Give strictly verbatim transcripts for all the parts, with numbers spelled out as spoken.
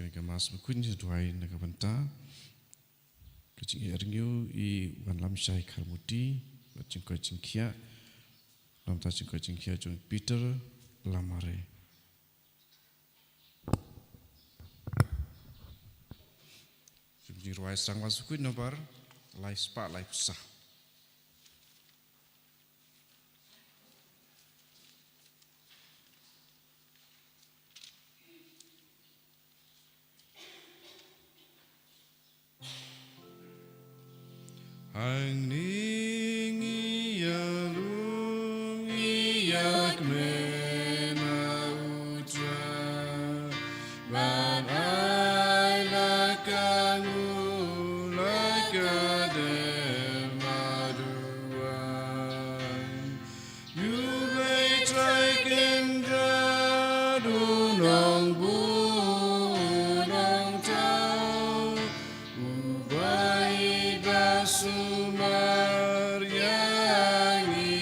Kane ka Mass bakhuid ngi duwai na ka bynta ka jingïaid rngiew i Wanlamshai Kharmuti, bad jingkoit jingkhiah, namar jingkoit jingkhiah jong Peter Lamare. Jingduwai sdang Mass bakhuid number lai spah lai phew saw. Hangne ngi ïalum, ngi ïakmen ha U Trai, ban ai la ka nguh, la ka dem, ha U Trai. Ïa U Blei Trai Kynrad, U Nongbuh, U Nongthaw, uba ïeit bad sumar ïa ngi.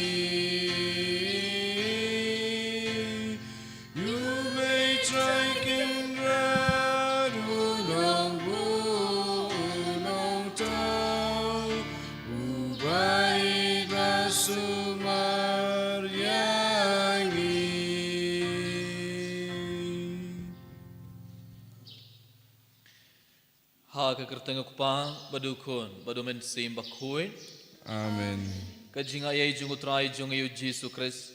Ïa U Blei Trai Kynrad, U Nongbuh, U Nongthaw, uba ïeit bad sumar ïa ngi. Ha ka kyrteng U Kpa, bad U Khun, bad U Mynsiem Bakhuid. Amen. Ka jingaiei jong U Trai jong ngi U Jisu Khrist,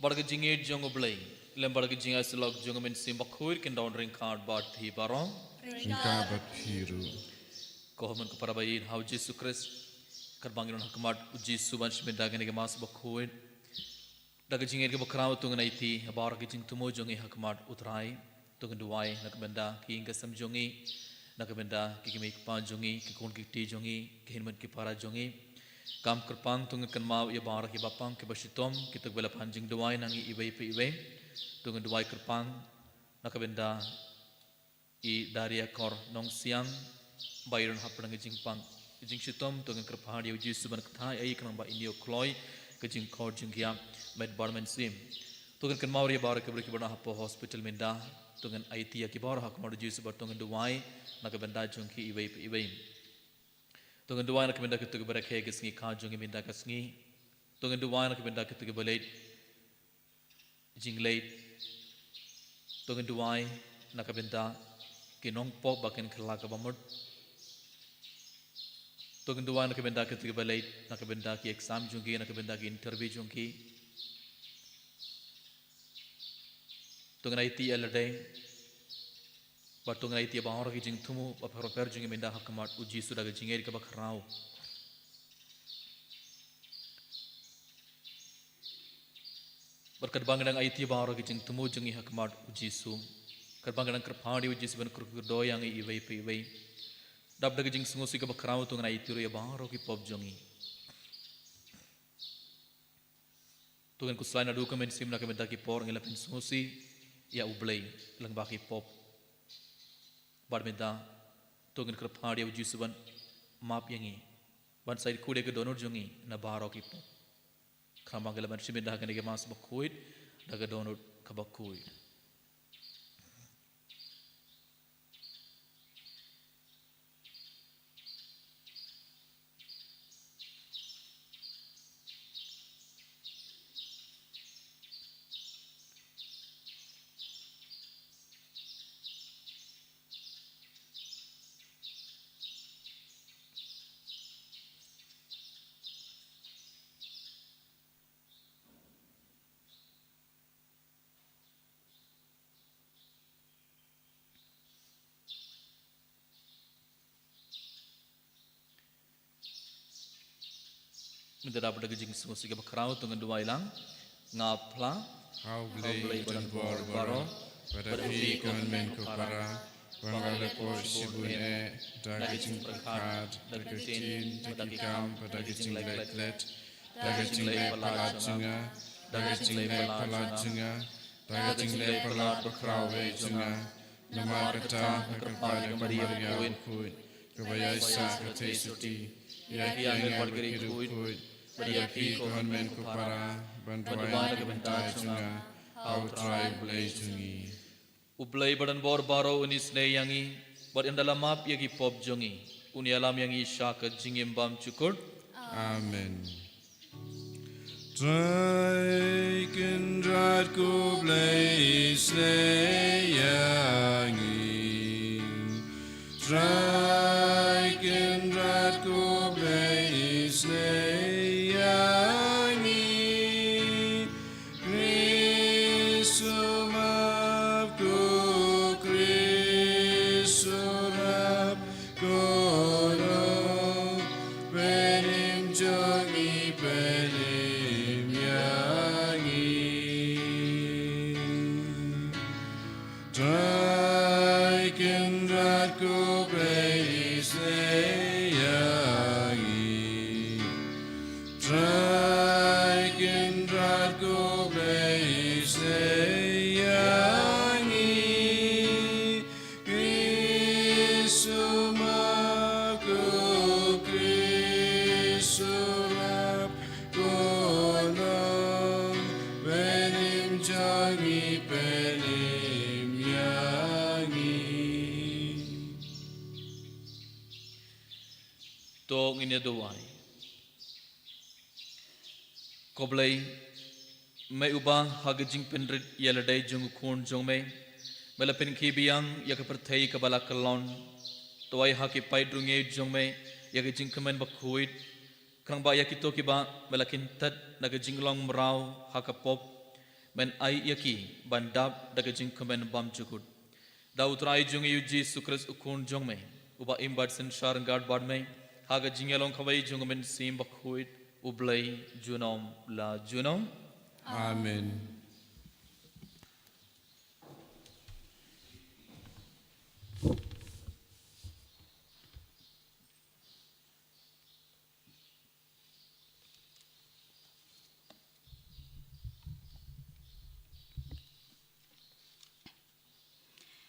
bad ka jingïeit jong U Blei, lem bad ka jingïasyllok jong U Mynsiem Bakhuid, kin don ryngkat bad phi baroh. Ryngkat bad phi ruh. Ko hynmen ko para ba ïeit ha U Jisu Khrist, katba ngi don ha khmat U Jisu ban shim bynta kane ka Mass bakhuid, da ka jingïeit kaba khraw to ngin aiti ha baroh ki jingthmu jong ngi ha khmat U Trai. To ngin duwai na ka bynta ki ïing ki sem jong ngi, na ka bynta ki kmie ki kpa jong ngi, ki khun ki kti jong ngi, ki hynmen ki para jong ngi. Kam kyrpang to ngin kynmaw ïa baroh ki bapang ki bashitom, kito kiba la pan jingduwai na ngi iwei pa iwei. To ngin duwai kyrpang na ka bynta i Dariakor Nongsiang, ba i don hapdeng ka jingpang ka jingshitom. To ngin kyrpad ïa U Jisu ban kynthah ïa i khnang ba in ïoh kloi ka jingkhot jingkhiah met bad mynsiem. To ngin kynmaw ruh ïa baroh ki briew kiba don hapoh hospital mynta. To ngin aiti ïa ki baroh ha khmat U Jisu bad to ngin duwai na ka bynta jong ki iwei pa iwei. To ngin duwai na ka bynta kito kiba rakhe ka sngi kha jong ngi mynta ka sngi. To ngin duwai na ka bynta kito kiba leit jingleit. To ngin duwai na ka bynta ki nongpop ba kin kylla kaba mut. To ngin duwai na ka bynta kito kiba leit na ka bynta ki exam jong ki, na ka bynta ki interview jong ki. To ngin aiti ïa lade, bad to ngin aiti ïa baroh ki jingthmu bapher bapher jong ngi mynta ha khmat U Jisu da ka jingïeit kaba khraw. Bad katba ngi dang aiti ïa baroh ki jingthmu jong ngi ha khmat U Jisu, katba ngi dang kyrpad ïa U Jisu ban kyrkhu kyrdoh ïa ngi iwei pa iwei, dap da ka jingsngewsih kaba khraw to ngin aiti ruh ïa baroh ki pop jong ngi. To ngin khuslai naduh ka mynsiem na ka bynta ki por ngi la pynsngewsih ïa U Blei lyngba ki pop. Bad mynta to ngin kyrpad ïa U Jisu ban map ïa ngi, ban sa ïakut ïa ka dohnud jong ngi na baroh ki pop. Khnang ba ngi lah ban shim bynta ha kane ka Mass bakhuid da ka dohnud kaba khuid. Mynta da ka jingsngewsih kaba khraw to ngin duwai lang. Nga phla ha U Blei uba don bor baroh, bad ha phi ko hynmen ko para, ba nga la poi shibun eh da ka jingpyrkhat, da ka ktien, da ki kam, bad da ka jingleh klet, da ka jingleh palat jong nga, da ka jingleh palat jong nga, da ka jingleh palat bakhraw eh jong nga. Namar kata nga kyrpad ïa ka Maria bakhuid, kaba ïaisah ka theisotti ïa ki angel bad ki riewkhuid, bad ïa phi ko hynmen ko para, ban duwai na ka bynta jong nga ha U Trai U Blei jong ngi. U Blei ba don bor baroh un isynei ïa ngi, bad ynda la map ïa ki pop jong ngi, un ïalam ïa ngi sha ka jingim bymjukut. Amen. Trai Kynrad ko Blei isynei ïa ngi. Trai Kynrad ko Blei isynei ïa ngi. Khrist u map, ko Khrist u rap, ko Nongpynim jong ngi, pynim ïa ngi. Trai Kynrad ko Blei isynei ïa ngi. Trai Kynrad ko Blei isynei ïa ngi. Khrist u map, ko Khrist u rap, ko Nongpynim jong ngi, pynim ïa ngi. To ngin ïa duwai. Ko Blei, me uba ha ka jingpynrit ïa lade jong u Khun jong me, me la pynkhie biang ïa ka pyrthei kaba la kyllon. To ai ha ki paid ryngiej jong me ïa ka jingkmen bakhuid, khnang ba ïa kito kiba me la kyntait na ka jinglong mraw ha ka pop, men ai ïa ki ban dap da ka jingkmen bymjukut. Da U Trai jong ngi U Jisu Khrist U Khun jong me, uba im bad synshar ryngkat bad me ha ka jingïalong kawei jong U Mynsiem Bakhuid, U Blei junom la junom. Amen.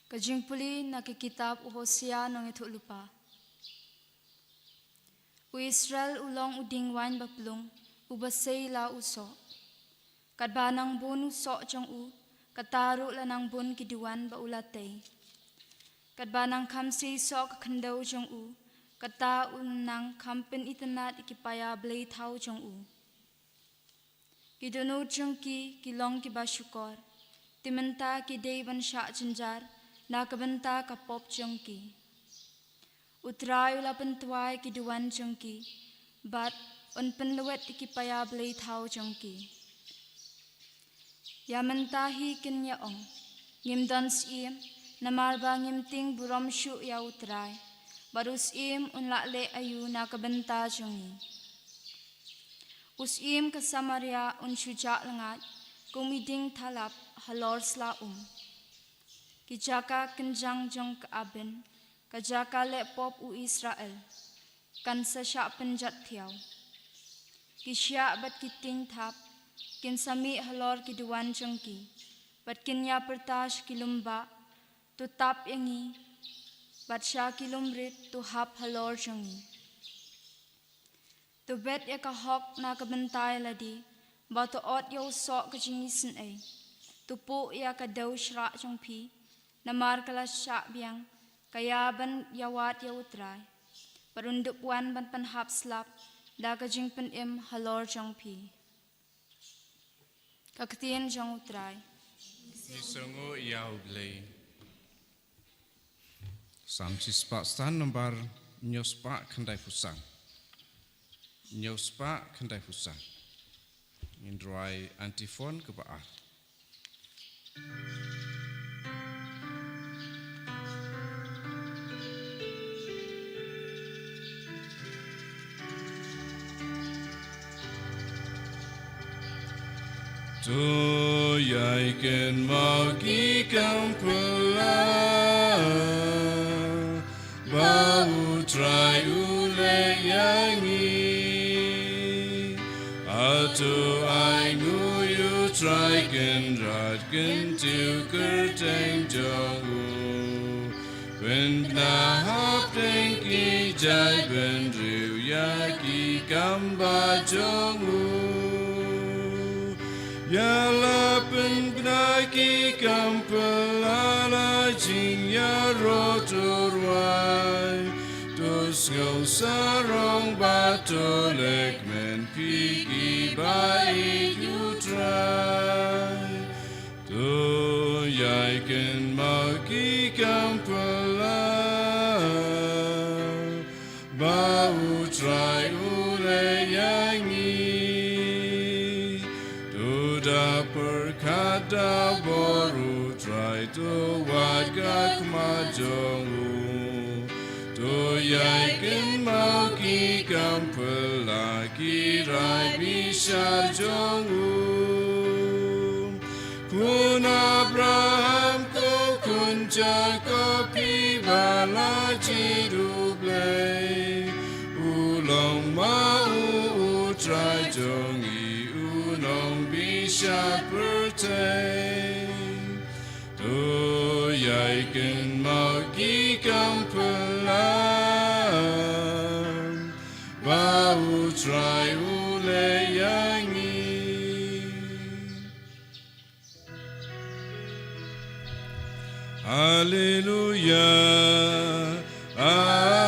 Ka jingpule na ka kitab u Hosea nongïathuhlypa. U Israel u long u dieng waiñ baplung, uba sei la u soh. Katba nang bun u soh jong u, kata ruh la nang bun ki duwan ba u la tei. Katba nang kham sei soh ka khyndew jong u, kata u nang kham pynitynnad ïa ki païablei thaw jong u. Ki dohnud jong ki ki long kiba shukor, te mynta ki dei ban shah jynjar na ka bynta ka pop jong ki. U Trai u la pyntwa ïa ki duwan jong ki, bad un pynlwet ïa ki païablei thaw jong ki. Ïa mynta hi kin ïa ong, ngim don syiem, namar ba ngim tieng burom shuh ïa U Trai, bad u syiem un lah leh aïu na ka bynta jong ngi. U syiem ka Samaria un shu jah lyngngoh kum i dieng thalap halor sla um. Ki jaka kynjang jong ka Aven, ka jaka leh pop u Israel, kan sa shah pynjot thiaw. Ki shiah bad ki tieng thap kin sa mih halor ki duwan jong ki, bad kin ïa pyrta sha ki lum bah, to tap ïa ngi, bad sha ki lum rit to hap halor jong ngi. To bet ïa ka hok na ka bynta ïa lade, bad to ot ïa u soh ka jingisynei. To puh ïa ka dew shrah jong phi, namar ka la shah biang, ka ïa ban ïawad ïa U Trai, bad un dup wan ban pynhap slap da ka jingpynim halor jong phi. Ka ktien jong U Trai. Ngi sngewnguh ïa U Blei. Salm shispah san, nambar hynñiew spah khyndaiphew san. Hynñiew spah khyndaiphew san. Ngin rwai antiphon kaba ar. To ïai kynmaw ki kam phylla ba U Trai u leh ïa ngi. Hato ai nguh ïa U Trai, Kynrad kyntiew kyrteng jong u. Pynbna hapdeng ki jaitbynriew ïa ki kam bah jong u. Ïa la pynbna ki kam phylla la jingïaroh to rwai. To sngew sarong bad to leh kmen phi kiba ïeit U Trai. To ïai kynmaw ki kam phylla ba U Trai u leh ïa ngi. To da pyrkhat da bor U Trai, to wad ka khmat jong u. To ïai kynmaw ki kam phylla, ki rai bishar jong u. Khun Abraham, ko khun Jakob, phi ba la jied U Blei. U long ma u U Trai jong ngi, u nongbishar pyrthei. To ïai kynmaw ki kam phylla ba U Trai u leh ïa ngi. Alleluia,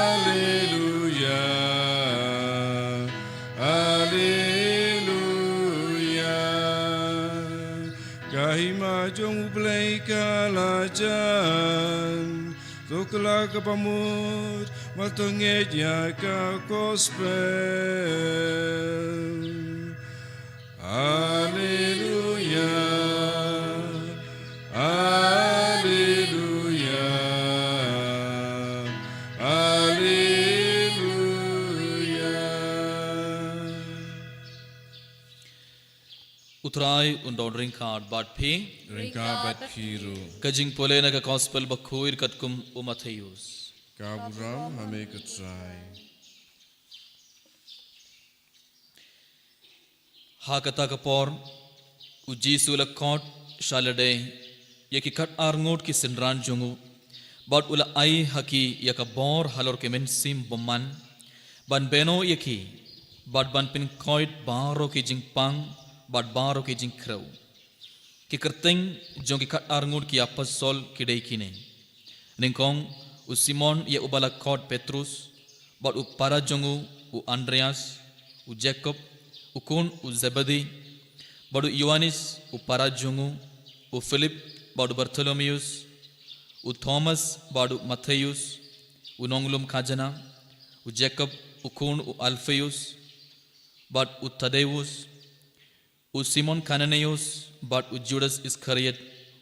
alleluia, alleluia. Ka hima jong U Blei ka la jan. To kylla kaba mut, bad to ngeit ïa ka gospel. Alleluia, alleluia, alleluia. U Trai un don ryngkat bad phi. Ryngkat bad phi ruh. Ka jingpule na ka gospel bakhuid katkum u Mathaios. Ka burom ha me ko Trai. Ha kata ka por, u Jisu u la khot sha lade ïa ki khatar ngut ki synran jong u, bad u la ai ha ki ïa ka bor halor ki mynsiem bymman, ban bynñiew ïa ki, bad ban pynkoit baroh ki jingpang, bad baroh ki jingkhrew. Ki kyrteng jong ki khatar ngut ki apostol ki dei kine: Nyngkong, u Simon ïa uba la khot Petrus, bad u para jong u, u Andreas, u Jakob, u khun u Zebedi, bad u Ïoannis, u para jong u, u Philip, bad u Bartholomeus, u Thomas, bad u Mathaios, u nonglum khajana, u Jakob, u khun u Alpheus, bad u Thadeus, u Simon Kananeus, bad u Judas Iskariot,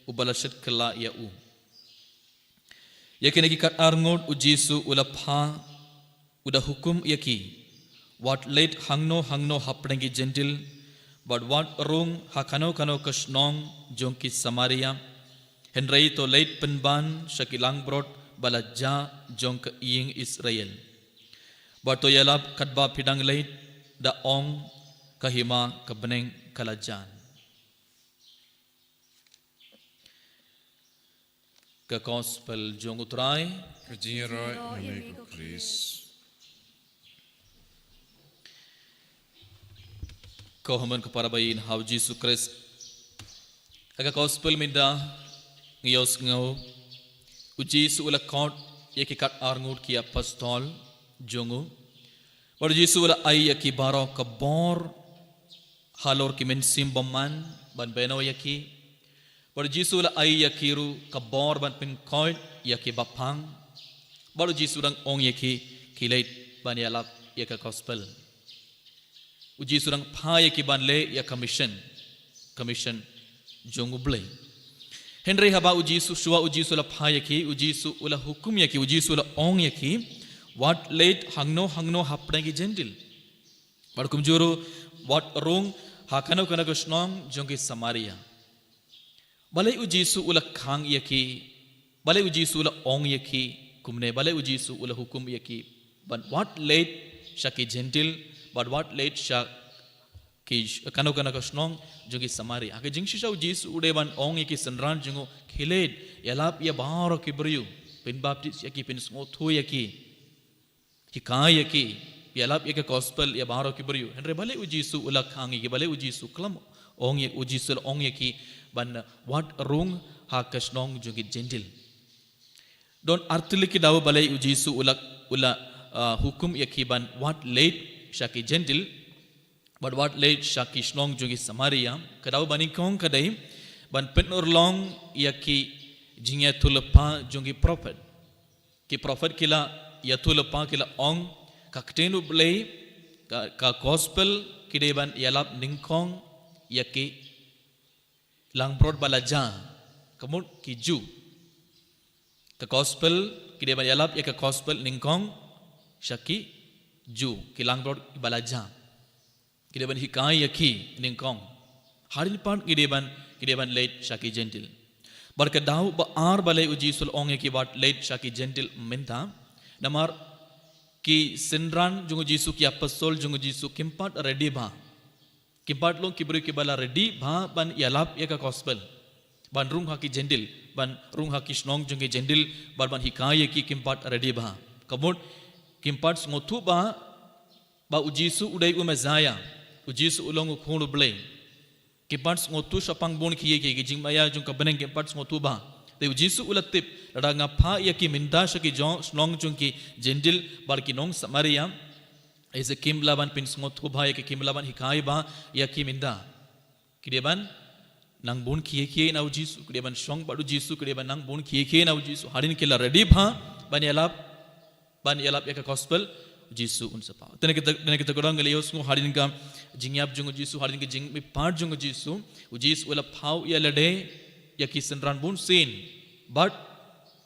uba la shet kylla ïa u. Ïa kine ki khatar ngut u Jisu u la phah, u da hukum ïa ki: Wat leit hangno hangno hapdeng ki Jentil, bad wat rung ha kano kano ka shnong jong ki Samaria, hynrei to leit pynban sha ki langbrot ba la jah jong ka ïing Israel. Bad to ïalap katba phi dang leit, da ong: Ka hima ka bneng ka la jan. Ka gospel jong u Trai. Ka jingïaroh ïa me ko Khrist. Ko hynmen ko para ba ïeit ha u Jisu Khrist. Ha ka gospel mynta ngi ïohsngew u Jisu u la khot ïa ki khatar ngut ki apostol jong u. Bad u Jisu u la ai ïa ki baroh ka bor halor ki mynsiem bymman ban bynñiew ïa ki. Bad u Jisu u la ai ïa ki ruh ka bor ban pynkoit ïa ki bapang. Bad u Jisu u dang ong ïa ki, ki leit ban ïalap ïa ka gospel. U Jisu u dang phah ïa ki ban leh ïa ka mission. Ka mission jong u Blei. Hynrei haba u Jisu, shuwa u Jisu u la phah ïa ki, u Jisu u la hukum ïa ki, u Jisu u la ong ïa ki: Wat leit hangno hangno hapdeng ki Jentil. Bad kumjuh ruh, wat rung ha kano kano ka shnong jong ki Samaria. Balei u Jisu u la khang ïa ki, balei u Jisu u la ong ïa ki kumne, balei u Jisu u la hukum ïa ki ban wat leit sha ki Jentil, bad wat leit sha ki sh-, kano kano ka shnong jong ki Samaria. Ha ka jingshisha u Jisu u dei ban ong ïa ki synran jong u, khie leit ïalap ïa baroh ki briew, pynbaptis ïa ki, pynsngewthuh ïa ki, hikai ïa ki, ïalap ïa ka gospel ïa baroh ki briew. Hynrei balei u Jisu u la khang ïa ki, balei u Jisu u klam, Ong ïa u Jisu u la ong ïa ki ban wad rung ha ka shnong jong ki Jentil. Don artylli ki daw balei u Jisu u la, u la, ah, hukum ïa ki ban wad leit sha ki Jentil, ban wad leit sha ki shnong jong ki Samaria. Ka daw ba nyngkong ka dei ban pynurlong ïa ki jingïathuhlypa jong ki prophet. Ki prophet ki la ïathuhlypa, ki la ong ka ktien U Blei, ka, ka gospel ki dei ban ïalap nyngkong ïa ki langbrot ba la jia, ka mut ki Jiw. Ka gospel ki dei ban ïalap ïa ka gospel nyngkong sha ki Jiw, ki langbrot ba la jia. Ki dei ban hikai ïa ki nyngkong. Hadien pat ki dei ban, ki dei ban leit sha ki Jentil. Bad ka daw ba ar balei u Jisu u la ong ïa ki wad leit sha ki Jentil mynta, namar ki synran jong u Jisu, ki apostol jong u Jisu kim pat ready bha. Kim pat long ki briew kiba la ready bha ban ïalap ïa ka gospel, ban rung ha ki Jentil, ban rung ha ki shnong jong ki Jentil, ban, ban hikai ïa ki, kim pat ready bha. Ka mut kim pat sngewthuh bha ba u Jisu u dei u Messaïah, u Jisu u long u Khun U Blei. Kim pat sngewthuh shaphang bun ki, ki, ki jingmaïa jong ka bneng, kim pat sngewthuh bha. Te u Jisu u la tip, lada nga phah ïa ki mynta sha ki jong, shnong jong ki Jentil bad ki nong Samaria, ïa se kim lah ban pynsngewthuh bha ïa ki, kim lah ban hikai bha ïa ki mynta. Ki dei ban nang bun khie khie na u Jisu, ki dei ban shong bad u Jisu, ki dei ban nang bun khie khie na u Jisu. Hadien ki la ready bha ban ïalap, ban ïalap ïa ka gospel, u Jisu un sa paw. Te na kita, te na kita ka daw ngi la ïohsngew hadien ka jingïap jong u Jisu, hadien ka jingmihpat jong u Jisu, u Jisu u la paw ïa lade ïa ki synran bun sien. Bad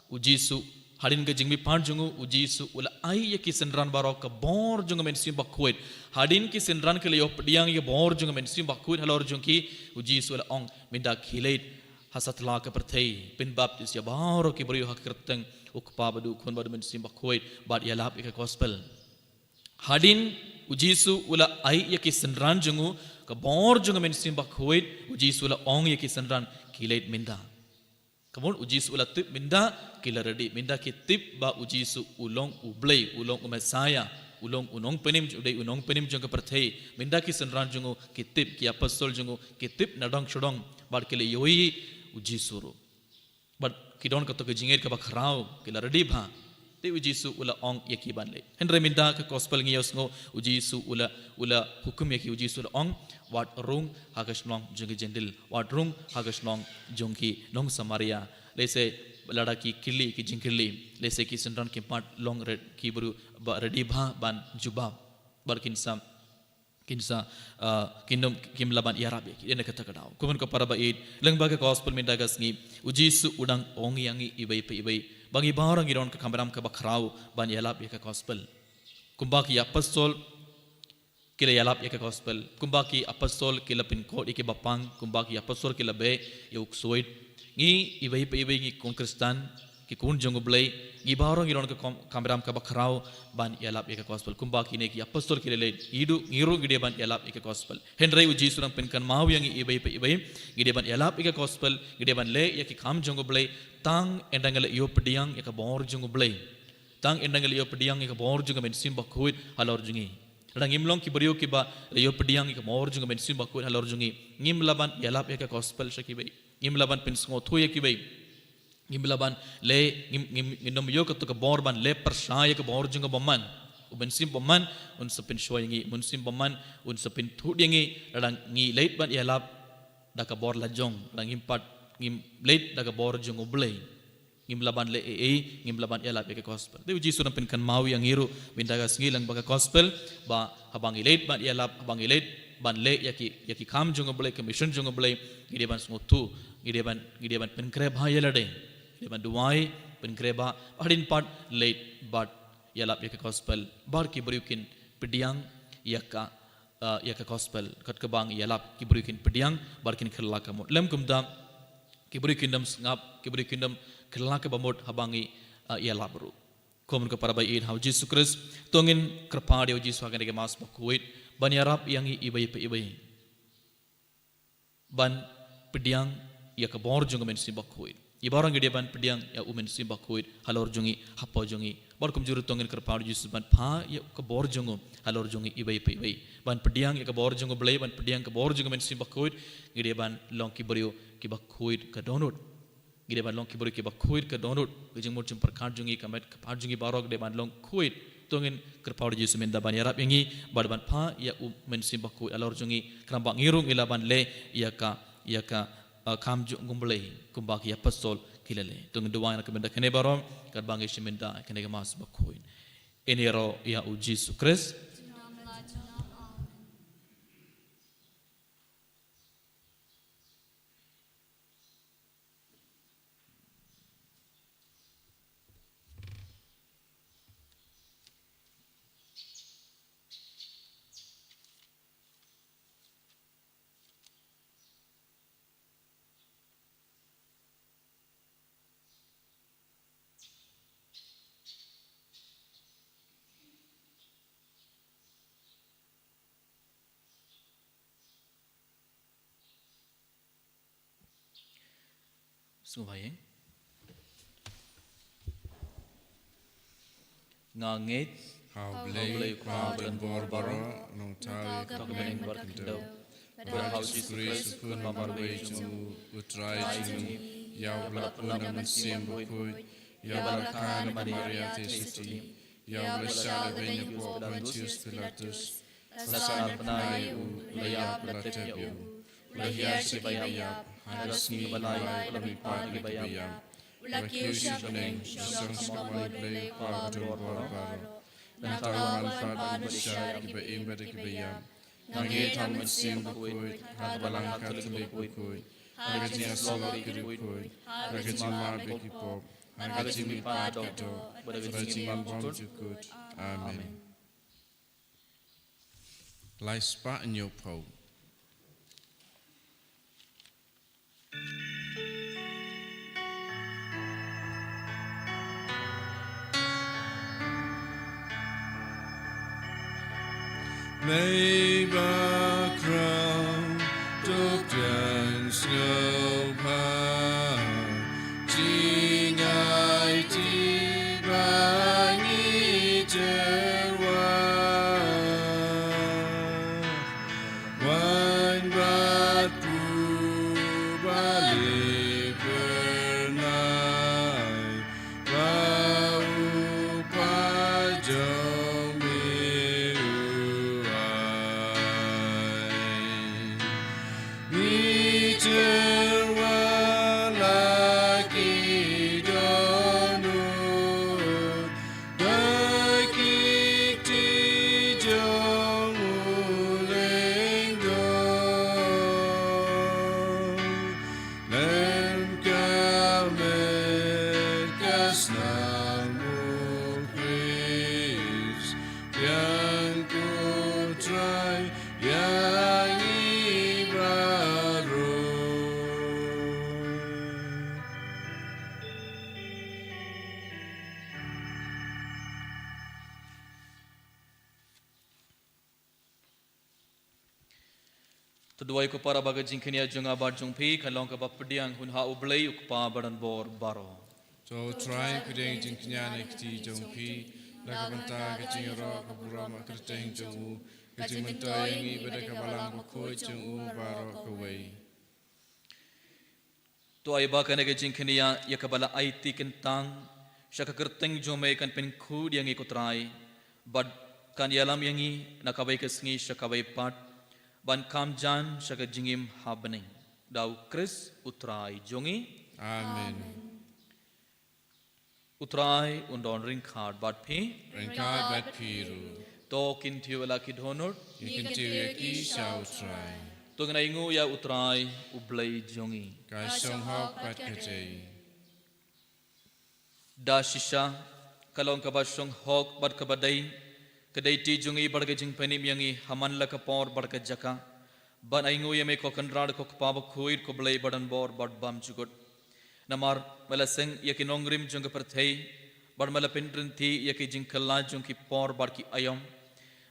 u Jisu, hadien ka jingmihpat jong u, u Jisu u la ai ïa ki synran baroh ka bor jong ka Mynsiem Bakhuid. Hadien ki synran ki la ïoh pdiang ïa ka bor jong ka Mynsiem Bakhuid halor jong ki, u Jisu u la ong, mynta khie leit ha satlak ka pyrthei, pynbaptis ïa baroh ki briew ha ka kyrteng u Kpa bad u Khun bad u Mynsiem Bakhuid, bad ïalap ïa ka gospel. Hadien u Jisu u la ai ïa ki synran jong u ka bor jong ka Mynsiem Bakhuid, u Jisu u la ong ïa ki synran, khie leit mynta. Ka mut u Jisu u la tip mynta ki la ready, mynta ki tip ba u Jisu u long U Blei, u long u Messaïah, u long u Nongpynim, u dei u Nongpynim jong ka pyrthei. Mynta ki synran jong u ki tip, ki apostol jong u ki tip na dong sha dong, bad ki la ïohi u Jisu ruh. Bad ki don kato ka jingngeit kaba khraw, ki la ready bha. Te u Jisu u la ong ïa ki ban leit. Hynrei mynta ka gospel ngi ïohsngew, u Jisu u la, u la hukum ïa ki, u Jisu u la ong, wad rung ha ka shnong jong ki Jentil, wad rung ha ka shnong jong ki nong Samaria. Lehse lada ki kylli, ki jingkylli, lehse ki synran kim pat long re-, ki briew ba ready bha ban jubab. Bad kin sa, kin sa, ah, kin ym, kim lah ban ïarap ïa ki. Dei na kata ka daw, kumno ka para ba ïeit, lyngba ka gospel mynta ka sngi, u Jisu u dang ong ïa ngi iwei pa iwei ba ngi baroh ngi don ka kamram kaba khraw ban ïalap ïa ka gospel. Kumba ki apostol ki la ïalap ïa ka gospel, kumba ki apostol ki la pynkut ïa ki bapang, kumba ki apostol ki la beh ïa u ksuid, ngi iwei pa iwei, ngi ki khun Khristan, ki khun jong U Blei, ngi baroh ngi don ka kam-, kamram kaba khraw ban ïalap ïa ka gospel. Kumba kine ki apostol ki la leit, ngi ruh, ngi ruh ngi dei ban ïalap ïa ka gospel. Hynrei u Jisu u dang pynkynmaw ïa ngi iwei pa iwei, ngi dei ban ïalap ïa ka gospel, ngi dei ban leh ïa ki kam jong U Blei, tang ynda ngi la ïoh pdiang ïa ka bor jong U Blei. Tang ynda ngi la ïoh pdiang ïa ka bor jong ka Mynsiem Bakhuid halor jong ngi. Lada ngim long ki briew kiba la ïoh pdiang ïa ka bor jong ka Mynsiem Bakhuid halor jong ngi, ngim lah ban ïalap ïa ka gospel sha kiwei. Ngim lah ban pynsngewthuh ïa kiwei. Ngim lah ban leh, ngim, ngim, ngim ïoh kato ka bor ban leh pyrshah ïa ka bor jong ka bymman. U Mynsiem Bymman un sa pynshoi ïa ngi, u Mynsiem Bymman un sa pynthuh ïa ngi, lada ngi leit ban ïalap da ka bor la jong, lada ngim pat, ngim leit da ka bor jong U Blei, ngim lah ban leh ei ei, ngim lah ban ïalap ïa ka gospel. Te u Jisu u dang pynkynmaw ïa ngi ruh mynta ka sngi lyngba ka gospel, ba haba ngi leit ban ïalap, haba ngi leit ban leh ïa ki, ïa ki kam jong U Blei, ka mission jong U Blei, ngi dei ban sngewthuh, ngi dei ban, ngi dei ban pynkhreh bha ïa lade, ngi dei ban duwai, pynkhreh bha, hadien pat leit bad ïalap ïa ka gospel, bad ki briew kin pdiang ïa ka, ah, ïa ka gospel. Kat kaba ngi ïalap, ki briew kin pdiang bad kin kylla ka mut. Lym kumta, ki briew kin ym sngap, ki briew kin ym kylla kaba mut haba ngi, ah, ïalap ruh. Kumno ka para ba ïeit ha u Jisu Khrist, to ngin kyrpad ïa u Jisu ha kane ka Mass Bakhuid ban ïarap ïa ngi iwei pa iwei ban pdiang ïa ka bor jong ka Mynsiem Bakhuid. Ngi baroh ngi dei ban pdiang ïa u Mynsiem Bakhuid halor jong ngi, hapoh jong ngi, Bad kumjuh ruh to ngin kyrpad ïa u Jisu ban phah ïa ka bor jong u halor jong ngi iwei pa iwei. Ban pdiang ïa ka bor jong u Blei, ban pdiang ka bor jong u Mynsiem Bakhuid, ngi dei ban long ki briew kiba khuid ka dohnud. Ngi dei ban long ki briew kiba khuid ka dohnud. Ka jingmut jingpyrkhat jong ngi, ka met ka phad jong ngi baroh ka dei ban long khuid. To ngin kyrpad ïa u Jisu mynta ban ïarap ïa ngi, bad ban phah ïa u Mynsiem Bakhuid halor jong ngi, khnang ba ngi ruh ngi lah ban leh ïa ka, ïa ka, uh, kam jong u Blei kumba ki apostol ki la leh. To ngin duwai na ka bynta kane baroh, katba ngi shim mynta kane ka Mass bakhuid. Ïaroh ïa u Jisu Khrist. Sngewbha ïa. Nga ngeit ha u Blei, Blei Kpa badonbor baroh, nongthaw ïa ka bneng bad ka khyndew, bad ha u Jisu Khrist u khun marwei jong u, u Trai jong ngi, ïa uba la pun na u Mynsiem Bakhuid, ïa uba la kha na ka Maria Theisotti, ïa uba la shah lehbeiñ hapoh Pontius Pilatus, la sahnarphna ïa u, la ïap, la tep ïa u, la hiar sha kiba ïap, ha ka sngi ba lai u la mihpat na kiba ïap, u la kiew sha bneng, u la shong sha ka mon u Blei Kpa badonbor baroh. Nangta u wanrah bad u bishar ïa kiba im bad ïa kiba ïap. Nga ngeit ha u Mynsiem Bakhuid, ha ka Balang Katholik bakhuid, ha ka jingïasyllok ki riewkhuid, ha ka jingmap ïa ki pop, ha ka jingmihpat ki doh, bad ha ka jingim bymjukut. Amen. Lai spah hynñiew phew. Mei bakhraw, to pdiang sngewbha, jingaiti ba ngi tyrwa. Wan bad u Blei phyrnai, ba u Kpa jong me u ai. Ngi tyrwa la ki dohnud, da ki kti jong u lyngdoh. Lem ka met ka snam u Khrist, biang ko Trai ïa ngi baroh. To duwai ko para ba ka jingkñia jong nga bad jong phi kan long kaba pdiang hun ha u Blei u Kpa badonbor baroh. To u Trai un pdiang jingkñia na ki kti jong phi, na ka bynta ka jingïaroh ka burom ha ka kyrteng jong u, ka jingmyntoi ïa ngi bad ïa ka Balang Bakhuid jong u baroh kawei. To ai ba kane ka jingkñia ïa kaba la aiti kyntang sha ka kyrteng jong me kan pynkhuid ïa ngi ko Trai, bad kan ïalam ïa ngi na kawei ka sngi sha kawei pat, ban kham jan sha ka jingim ha bneng. Da u Khrist u Trai jong ngi. Amen. U Trai un don ryngkat bad phi. Ryngkat bad phi ruh. To kyntiew ïa la ki dohnud. Ngi kyntiew ïa ki sha u Trai. To ngin ainguh ïa u Trai u Blei jong ngi. Ka shong hok bad ka dei. Da shisha ka long kaba shong hok bad kaba dei, ka dei ti jong ngi bad ka jingpynim ïa ngi ha man la ka por bad ka jaka, ban ainguh ïa me ko Kynrad ko Kpa Bakhuid ko Blei badonbor bad bymjukut. Namar me la seng ïa ki nongrim jong ka pyrthei, bad me la pynrynti ïa ki jingkylla jong ki por bad ki aïom.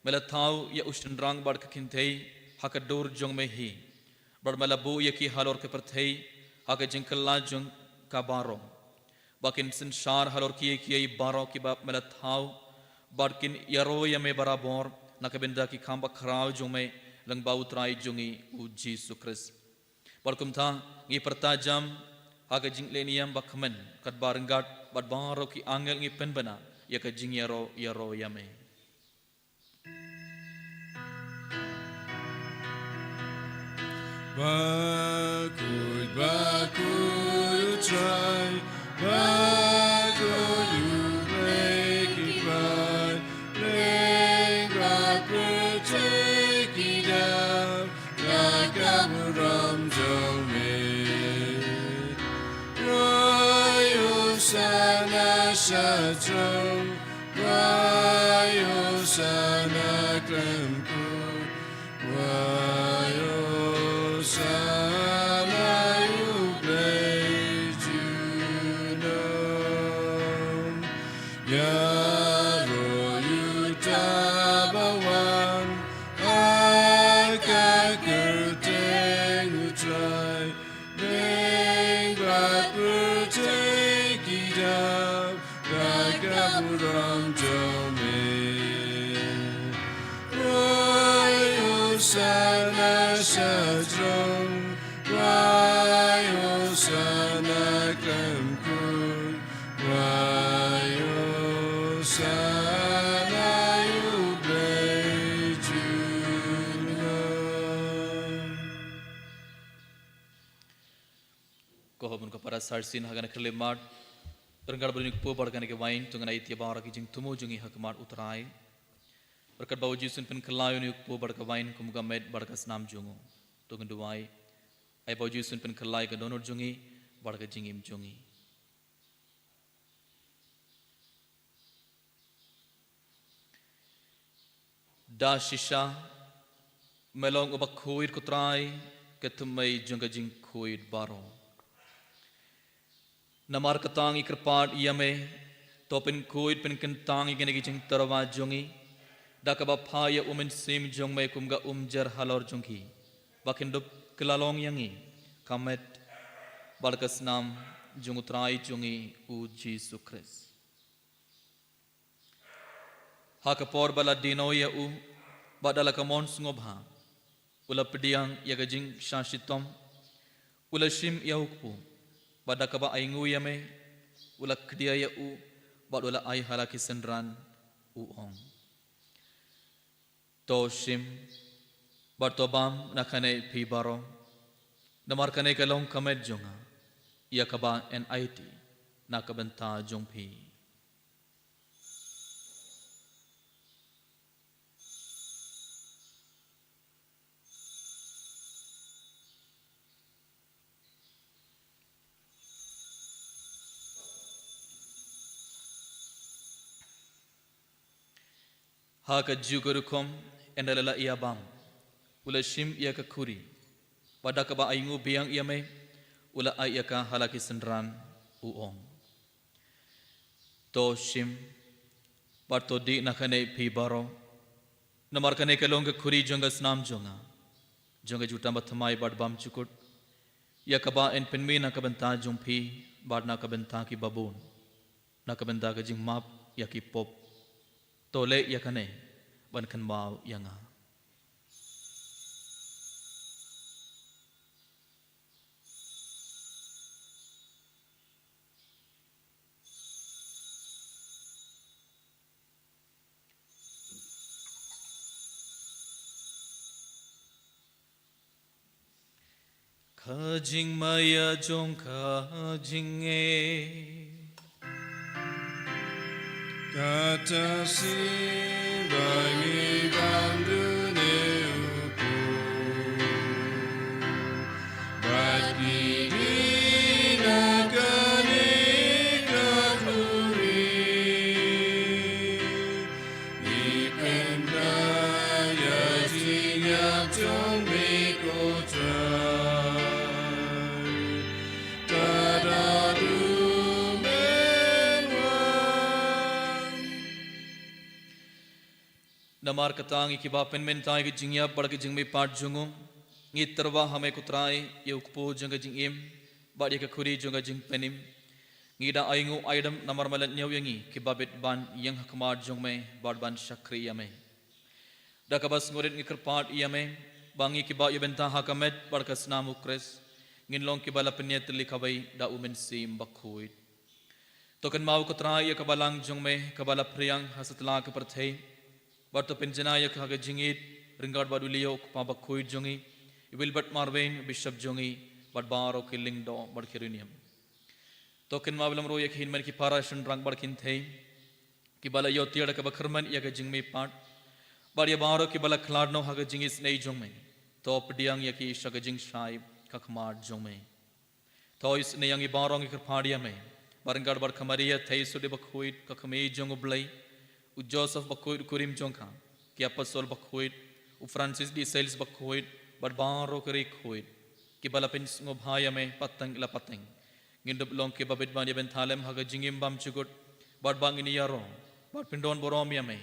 Me la thaw ïa u shynrang bad ka kynthei ha ka dur jong me hi, bad me la buh ïa ki halor ka pyrthei ha ka jingkylla jong ka baroh. ba kin synshar halor kiei kiei baroh kiba me la thaw, bad kin ïaroh ïa me barabor na ka bynta ki kam bakhraw jong me, lyngba U Trai jong ngi U Jisu Khrist. Bad kumta ngi pyrta jam ha ka jingleh niam ba kmen, katba ryngkat bad baroh ki angel ngi pynbna ïa ka jingïaroh ïaroh ïa me. Bakhuid, bakhuid U Trai, bakhuid U Blei ki batai, lyngba pyrthei ki dap da ka burom jong me. Rwai Hosana sha throne, rwai Hosana khlem khuid, rwai Hosana ïa U Blei junom. Ïaroh ïa uta uba wan ha ka kyrteng U Trai, lyngba pyrthei ki dap da ka burom jong me. Rwai Hosana sha throne, rwai Hosana khlem khuid, rwai Hosana ïa U Blei junom. Ko hobun ko para sarsien ha kane ka khyllipmat, ryngkat bad une u kpu bad kane ka wain, to ngin ïa ïa baroh ki jingthmu jong ngi ha khmat U Trai. Bad katba U Jisu un pynkylla ïa une u kpu bad ka wain kum ka met bad ka snam jong u, to ngin duwai. Ai ba U Jisu un pynkylla ïa ka dohnud jong ngi bad ka jingim jong ngi. Da shisha me long uba khuid, ko Trai, ka thymmei jong ka jingkhuid baroh. Namar kata ngi kyrpad ïa me, to pynkhuid pynkyntang ïa kine ki jingtyrwa jong ngi da kaba phah ïa U Mynsiem jong me kum ka umjer halor jong ki, ba kin dup kylla long ïa ngi ka met bad ka snam jong U Trai jong ngi U Jisu Khrist. Ha ka por ba la die noh ïa u, bad da la ka mon sngewbha u la pdiang ïa ka jingshah shitom, u la shim ïa u kpu, bad da kaba ainguh ïa me u la khdia ïa u, bad u la ai ha la ki synran, u ong: To shim bad to bam na kane phi baroh, namar kane ka long ka met jong nga, ïa kaba yn aiti na ka bynta jong phi. Ha kajuh ka rukom, ynda la ïa bam, u la shim ïa ka khuri, bad da kaba ainguh biang ïa me, u la ai ïa ka ha la ki synran, u ong: To shim bad to dih na kane phi baroh, namar kane ka long ka khuri jong ka snam jong nga, jong ka jutang bathymmai bad bymjukut, ïa kaba yn pynmih na ka bynta jong phi bad na ka bynta kiba bun, na ka bynta ka jingmap ïa ki pop. To leh ïa kane ban kynmaw ïa nga. Ka jingmaïa jong ka jingngeit. Kata shisien ba ngi bam dune u kpu, bad ngi dih na kane ka khuri. Ngi pynbna ïa ka jingïap jong me, ko Trai, tad haduh men wan. Namar kata ngi kiba pynmynta ïa ka jingïap bad ka jingmihpat jong u, ngi tyrwa ha me, ko Trai, ïa u kpu jong ka jingim bad ïa ka khuri jong ka jingpynim. Ngi da ainguh aidam namar me la ñiew ïa ngi kiba bit ban ïeng ha khmat jong me bad ban shakri ïa me. Da kaba sngewrit ngi kyrpad ïa me ba ngi kiba ïa bynta ha ka met bad ka snam u Khrist ngin long kiba la pynïatylli kawei da u Mynsiem Bakhuid. To kynmaw ko Trai ïa ka balang jong me kaba la phriang ha satlak ka pyrthei. Bad to pynjanai ïa ka ha ka jingïeit ryngkat bad u Leo u kpa bakhuid jong ngi, i Wilbert Marwein u bishop jong ngi, bad baroh ki lyngdoh bad ki riewniam. To kynmaw lem ruh ïa ki hynmen ki para shynrang bad kynthei kiba la ïoh tiar da kaba kyrmen ïa ka jingmihpat, bad ïa baroh kiba la khlad noh ha ka jingisynei jong me. To pdiang ïa ki sha ka jingshai ka khmat jong me. To isynei ïa ngi baroh ngi kyrpad ïa me, bad ryngkat bad ka Maria theisotti bakhuid ka kmie jong u Blei, u Joseph bakhuid u kurim jong ka, ki apostol bakhuid, u Francis de Sales bakhuid, bad baroh ki riewkhuid kiba la pynsngewbha ïa me pateng la pateng. Ngin dup long kiba bit ban ïa bynta lem ha ka jingim bymjukut, bad ba ngin ïaroh bad pyndonburom ïa me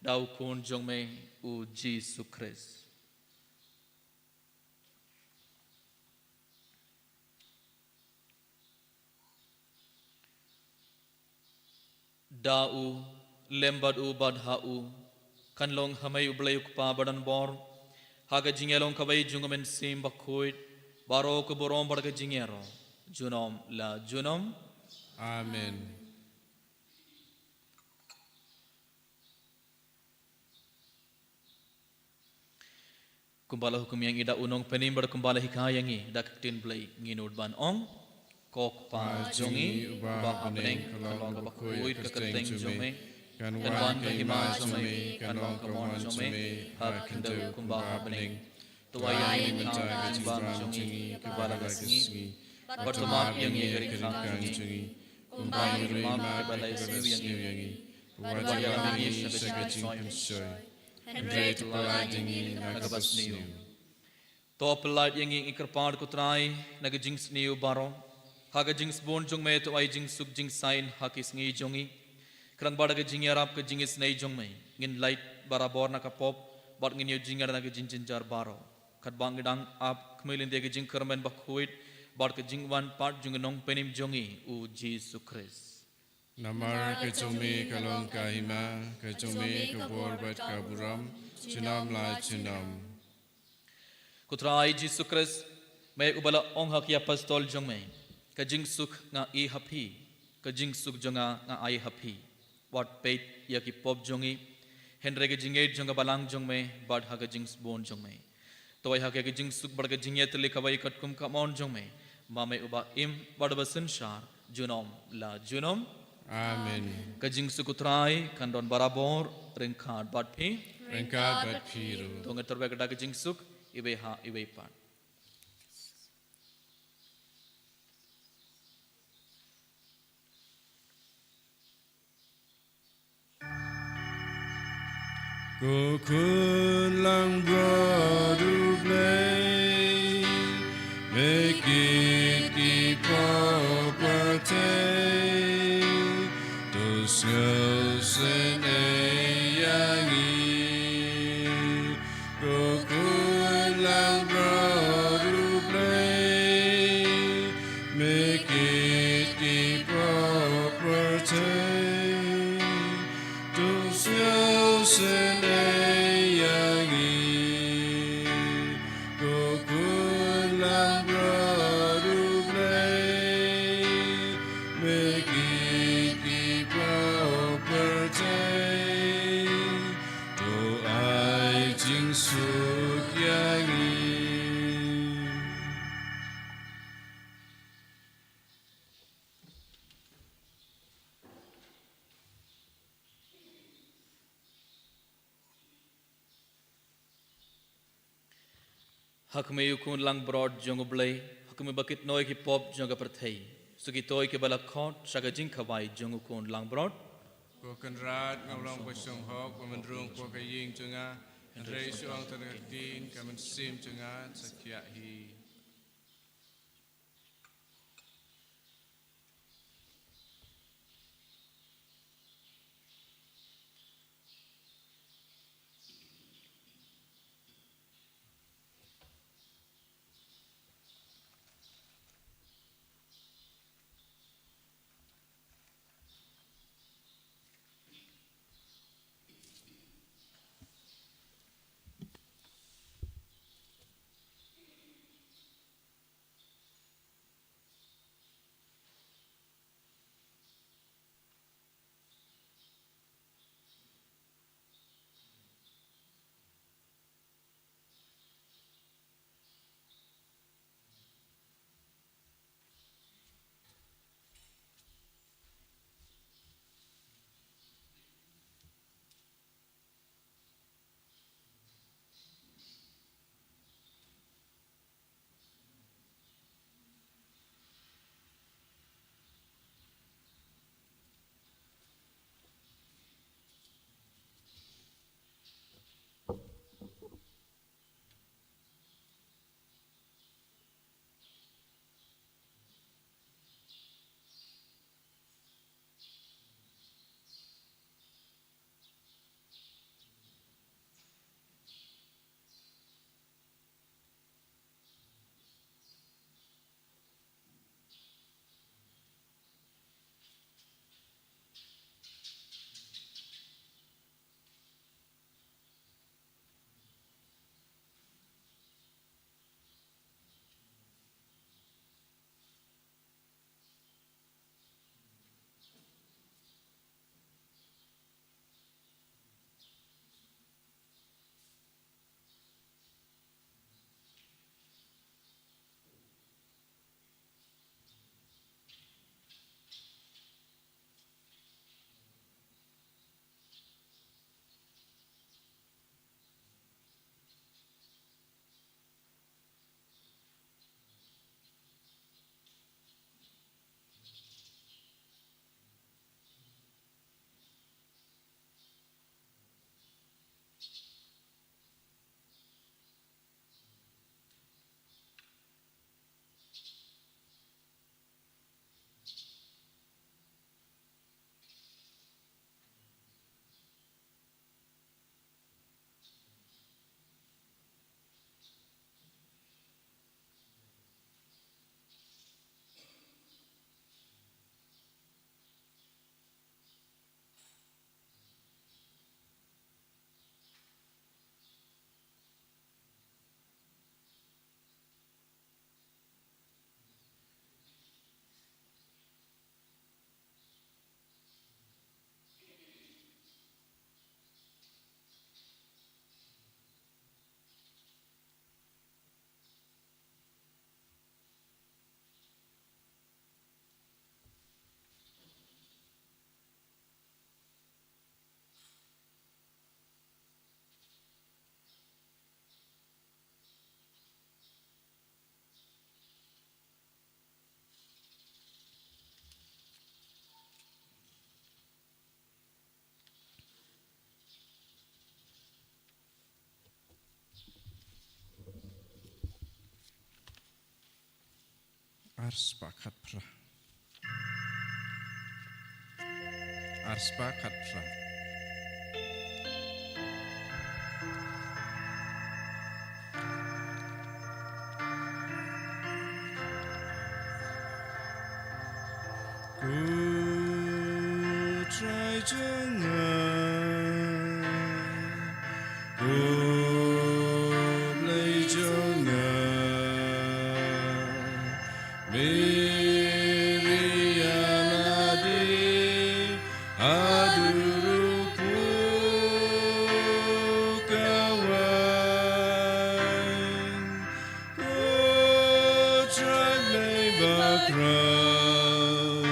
da u Khun jong me u Jisu Khrist. Da u, lem bad u, bad ha u, kan long ha me u Blei u Kpa badonbor, ha ka jingïalong kawei jong u Mynsiem Bakhuid, baroh ka burom bad ka jingïaroh junom la junom. Amen. Kumba la hukum ïa ngi da u Nongpynim bad kumba la hikai ïa ngi da ka ktien Blei, ngin nud ban ong: Ko Kpa jong ngi uba ha bneng, kan long kaba khuid ka kyrteng jong me, kan wan ka hima jong me, kan long ka mon jong me ha khyndew kumba ha bneng. To ai ïa ngi mynta ka jingbam jong ngi kaba la ka sngi, bad to map ïa ngi ka ryngkang jong ngi, kumba ngi ruh ngi map ïa kiba la isniew ïa ngi, wat ïalam ïa ngi sha ka jingpynshoi, hynrei to pynlait ïa ngi na kaba sniew. To pynlait ïa ngi, ngi kyrpad ko Trai, na ka jingsniew baroh. Ha ka jingsbun jong me to ai jingsuk jingsaiñ ha ki sngi jong ngi, khnang ba da ka jingïarap ka jingisynei jong me ngin lait barabor na ka pop, bad ngin ïoh jingïada na ka jingjynjar baroh, katba ngi dang ap khmih lynti ïa ka jingkyrmen bakhuid bad ka jingwan pat jong u Nongpynim jong ngi u Jisu Khrist. Namar ka jong me ka long ka hima, ka jong me ka bor bad ka burom junom la junom. Ko Trai Jisu Khrist, me uba la ong ha ki apostol jong me: Ka jingsuk nga ai ha phi, ka jingsuk jong nga nga ai ha phi. Wat peit ïa ki pop jong ngi, hynrei ka jingïeit jong ka balang jong me bad ha ka jingsbun jong me. To ai ha ka ka jingsuk bad ka jingïatylli kawei katkum ka mon jong me, ma me uba im bad uba synshar junom la junom. Amen. Ka jingsuk u Trai kan don barabor ryngkat bad phi. Ryngkat bad phi ruh. To ngin tyrwa da ka jingsuk iwei ha iwei pat. Ko Khun langbrot U Blei, me kit ki pop pyrthei, to sngewsynei ïa ngi. Ko Khun langbrot U Blei, me kit ki pop pyrthei, to sngewsynei ïa ngi. Ko Khun langbrot U Blei, me kit ki pop pyrthei, to ai jingsuk ïa ngi. Ha khmih U Khun langbrot jong U Blei, ha khmih ba kit noh ïa ki pop jong ka pyrthei. Suk ito kiba la khot sha ka jingkhawai jong U Khun langbrot. Ko Kynrad, nga long ba shong hok, ba mynrung hapoh ka ïing jong nga, hynrei shu ong tang ka ktien, ka mynsiem jong nga sa khiah hi. Arspah khatphra. Arspah khatphra. Ko Trai jong nga, ko Blei jong nga, me ri ïa lade haduh ruh phew kawei. Ko Trai Blei bakhraw,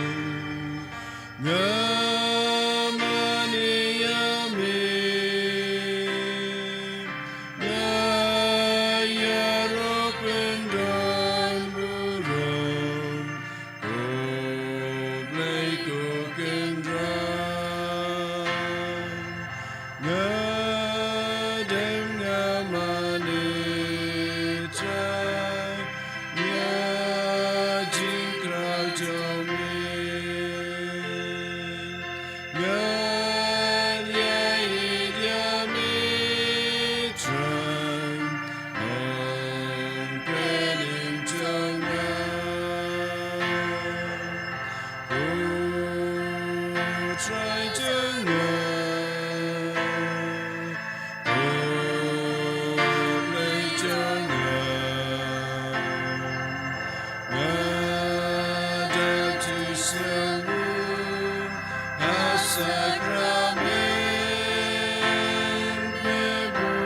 nga mane ïa me, nga ïaroh kyndon burom, ko Blei ko Kynrad. Nga dem nga mane Trai, ïa jingkraw jong me. Nga ïa ïeit ïa me Trai, ong pynïeng jong nga. Ko Trai jong nga, ko Blei jong nga, nga da ju sngewbha ha sakramen me bun.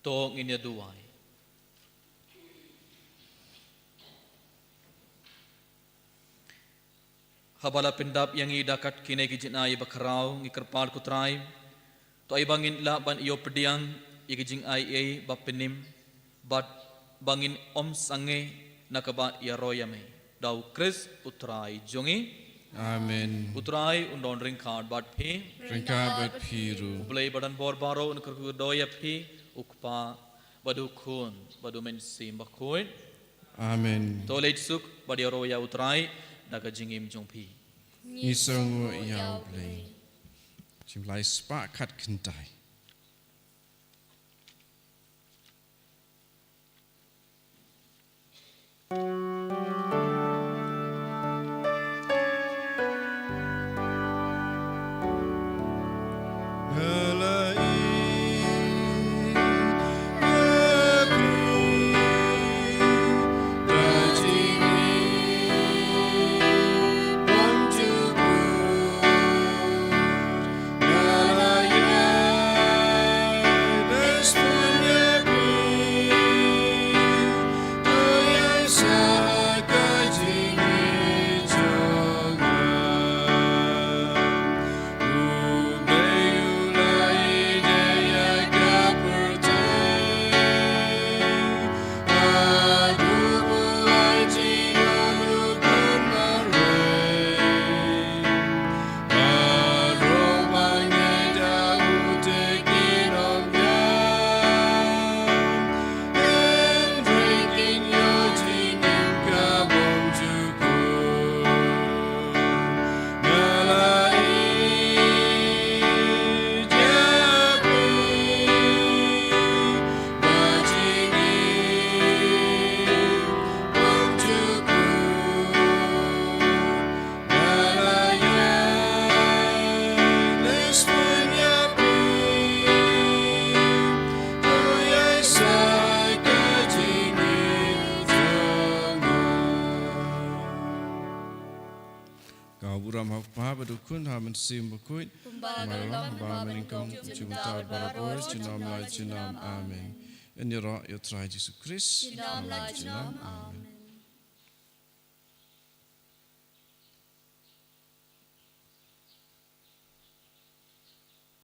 To ngin ïa duwai. Haba la pyndap ïa ngi da kat kine ki jingai ba khraw, ngi kyrpad ko Trai, to ai ba ngin lah ban ïoh pdiang ïa ki jingai ei ba pynim, bad ba ngin ym sangeh na kaba ïaroh ïa me. Da u Khrist u Trai jong ngi. Amen. U Trai un don ryngkat bad phi. Ryngkat bad phi ruh. U Blei ba don bor baroh un kyrkhu kyrdoh ïa phi, u Kpa, bad u Khun, bad u Mynsiem Bakhuid. Amen. To leit suk bad ïaroh ïa u Trai da ka jingim jong phi. Ngi sngewnguh ïa u Blei. Jingmlai spah khatkhyndai. Ka burom ha u Kpa bad u Khun bad u Mynsiem Bakhuid. Kumba ka long, kumba ka long, junom, junom, junom. Amen. Ngin ïaroh ïa u Trai Jisu Khrist. Junom la junom. Amen.